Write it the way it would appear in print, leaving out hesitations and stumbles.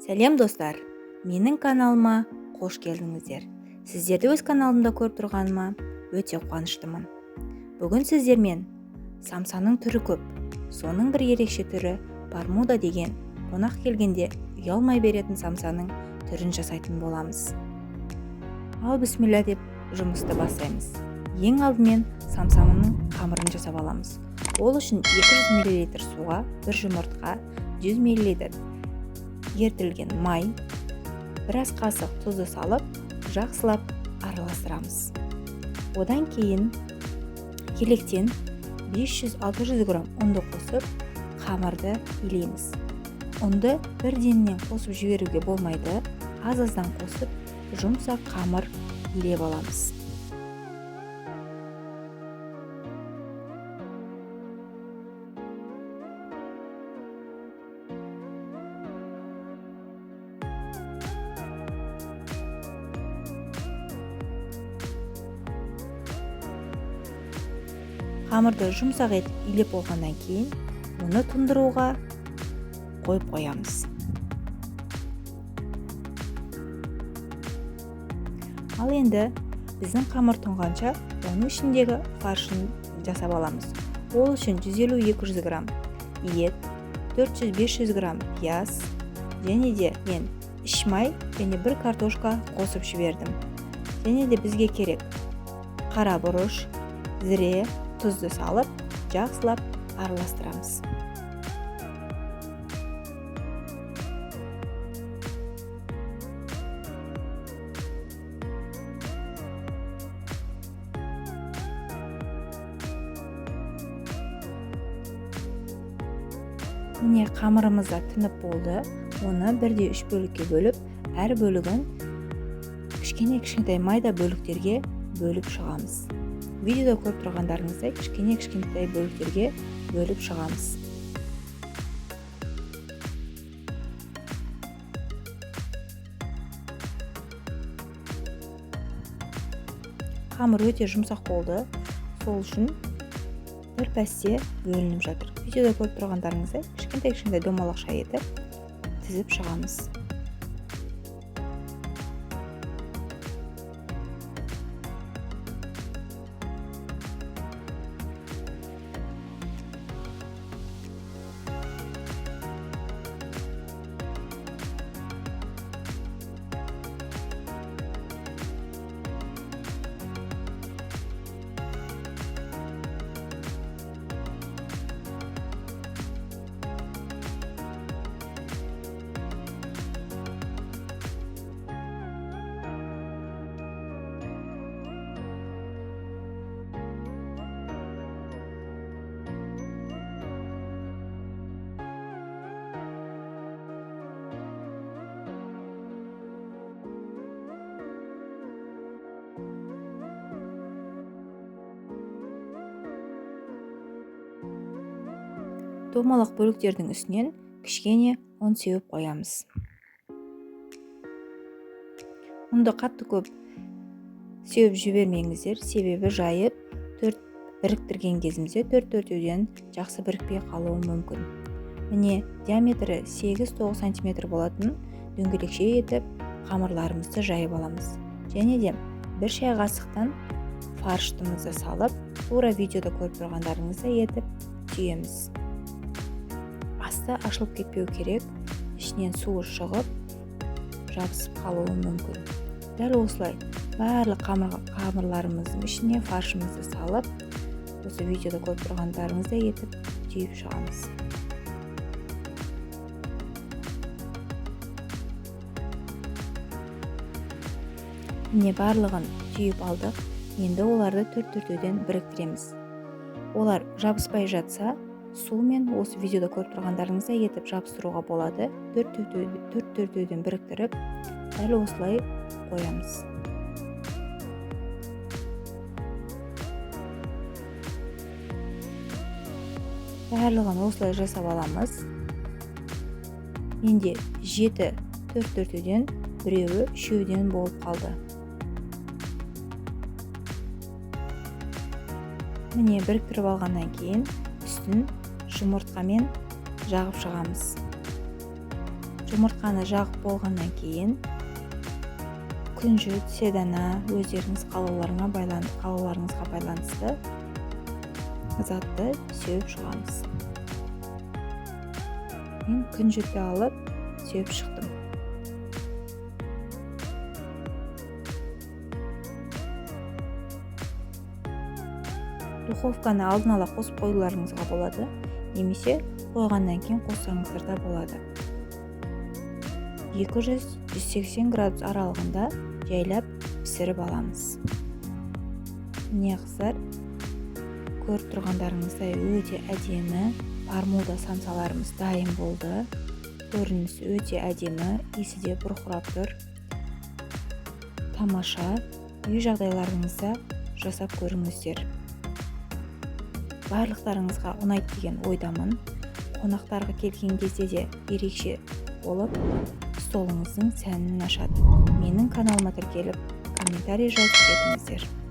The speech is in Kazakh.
Сәлем, достар! Менің каналыма қош келдіңіздер. Сіздерді өз каналымда көріп тұрғаныма өте қуаныштымын. Бүгін сіздермен самсаның түрі көп. Соның бір ерекше түрі бармуда деген қонақ келгенде ұялмай беретін самсаның түрін жасайтын боламыз. Ал бісміллә деп жұмысты бастаймыз. Ең алдымен самсаның қамырын жасап аламыз. Ол үшін 200 мл суға бір жұмыртқа, 100 мл ерітілген май, біраз қасық тұзды салып, жақсылап араластырамыз. Одан кейін електен 500-600 грамм ұнды қосып, қамырды илейміз. Ұнды бірденнен қосып жіберуге болмайды, аз-аздан қосып, жұмсақ қамыр илеп аламыз. Қамырды жұмсақ етіп илеп болғаннан кейін оны тұндыруға қойып қоямыз. Ал енді біздің қамыр тұнғанша оның ішіндегі фаршын жасап аламыз. Ол үшін 150-200 грамм ет, 400-500 грамм пияз, және де мен іш май және бір картошка қосып жібердім. Және де бізге керек қара бұрыш, зіре, тұзды салып, жақсылап араластырамыз. Міне, қамырымыз да тынып болды. Оны бірде үш бөлікке бөліп, әр бөлігін кішкене-кішкентай майда бөліктерге бөліп шығамыз. Видеода көріп тұрғандарыңыздай кішкене-кішкентай бөліктерге бөліп шығамыз. Қамыр өте жұмсақ болды, сол үшін бір пәсте бөлініп жатыр. Видеода көріп тұрғандарыңыздай кішкентай-кішкентай домалақша етіп тізіп шығамыз. Домалақ бөліктердің үстінен кішкене ұн сеуіп қоямыз. Ұнды қатты көп сеуіп жібермеңіздер, себебі жайып төрт біріктірген кезімізде төрт-төртеуден жақсы бірікпей қалуы мүмкін. Міне, диаметрі 8-9 сантиметр болатын дөңгелекше етіп қамырларымызды жайып аламыз. Және де бір шай қасықтан фаршымызды салып, тура видеода көріп тұрғандарыңыздай етіп түйеміз. Асты ашылып кетпеу керек, ішінен суы шығып, жабысып қалуы мүмкін. Дәл осылай барлық қамырларымыздың ішіне фаршымызды салып, осы видеода көріп тұрғандарыңыздай етіп түйіп шығамыз. Міне, барлығын түйіп алдық. Енді оларды төрт-төртеуден біріктіреміз. Олар жабыспай жатса, сумен осы видеода көріп тұрғандарыңыздай етіп жабыстыруға болады. Төрт-төртеуден біріктіріп, дәл осылай қоямыз. Барлығын осылай жасап аламыз. Менде 7 төрт-төртеуден, біреуі үшеуден болып қалды. Міне, біріктіріп алғаннан кейін үстін жұмыртқамен жағып шығамыз. Жұмыртқаны жағып болғаннан кейін күнжіт, седана, өздеріңіз қалауларыңызға байланысты затты сеуіп шығамыз. Мен күнжітті алып сеуіп шықтым. Духовканы алдын ала қосып қоюларыңызға болады, немесе қойғаннан кейін қоссаңыздар да болады. 200-180 градус аралығында жайлап пісіріп аламыз. Міне қыздар, көріп тұрғандарыңыздай өте әдемі пармуда самсаларымыз дайын болды. Көрінісі өте әдемі, иісі де бұрқырап тұр. Тамаша, үй жағдайларыңызда жасап көріңіздер. Барлықтарыңызға ұнайды деген ойдамын. Қонақтарға келген кезде де ерекше болып столыңыздың сәнін ашады. Менің каналыма тіркеліп, комментарий жазып кетіңіздер.